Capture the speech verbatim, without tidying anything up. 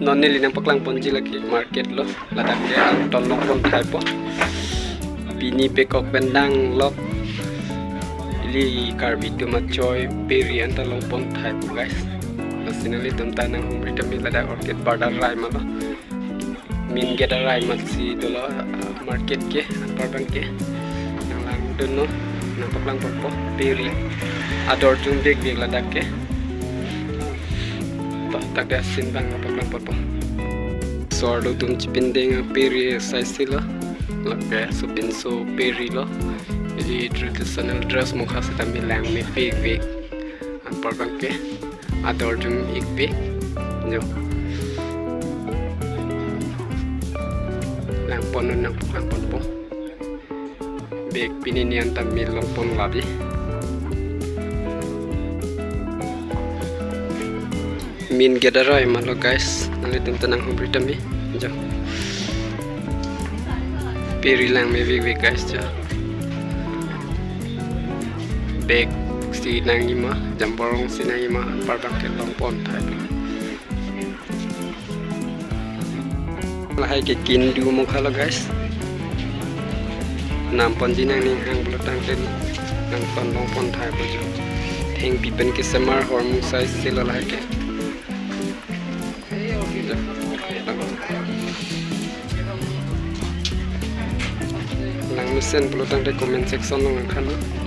Non neli nangpaklang ponji lake market lo, ladak ke angton longpon thaipo. Pini pekok pen danglok. Ili Karbi atum achoi peri anta longpon thaipo, guys. Lasi nanglitum ta nanghumri tame, ladak Orchid Park arai malo. Main gate arai masi dolo, ah, market ke, anpar abang ke. Nanglang dunnon, nangpaklang ponpo, peri. Ador jum bek bek ladak ke. To, tak da sin abang nangpaklang ponpo. So arlo atum chipindeng aperi asai si lo. Lake sopinso peri lo. Ili traditional dress mokha seta milang me bek bek. Anpar abang ke. Ador jum ik bek. Jo. Langpon, nangpaklang ponpo. Bek pini ni anta me longpon labi. Main gate arai malo, guys. Nanglitum ta nanghumri tame. Jo. Peri lang me bek bek, guys, jo. Bek si nangji ma, jamborong si nangji ma, anpar abang ke longpon thai. Lahai ke kindu mokha lo, guys. Nam ponji nangning hang pulo tangte nangton longpon thaipo jo. Thengpi pen kesemar hormu asai si lo lahai ke. Lang mesen pulo tangte comment section along nangthan non.